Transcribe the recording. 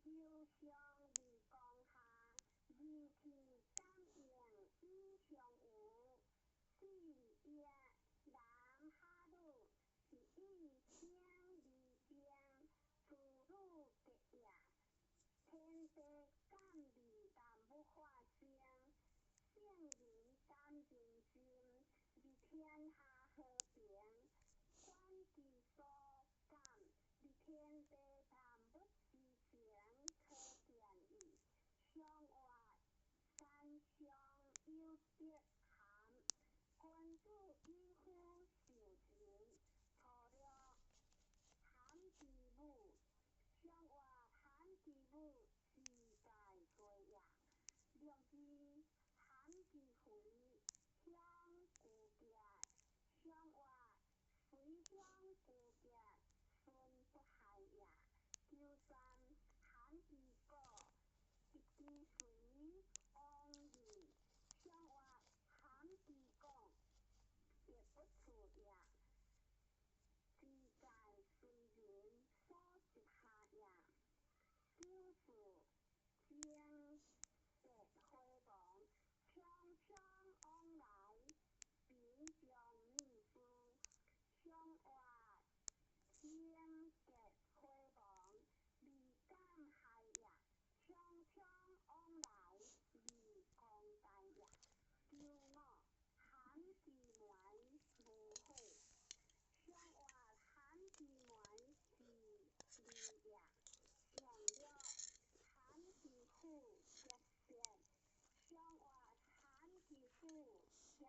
求上未降下，人氣感應以上有。四役男哈女，是以生而正，處女結也。天地感未萬物化生，聖人感人心，而天下和平。觀其所感，而天地萬物之情，可見矣。上活山上有德含，君子以夫受人。初六含之母，上活含之母，之在罪也。六二含之肥，鄉舊結。上活隨鄉舊結，孫不害也。九三含之果，得之隨往日。上活含之廣，亦不處也。之在隨人所執下也。九四貞節回亡，匆匆往來，貧將女士。上活貞節回亡，未敢害也。匆匆往來，未公大也。九五含之門，無悔。上活含之門，之利也。上六含之虎，結節。上活含之虎，結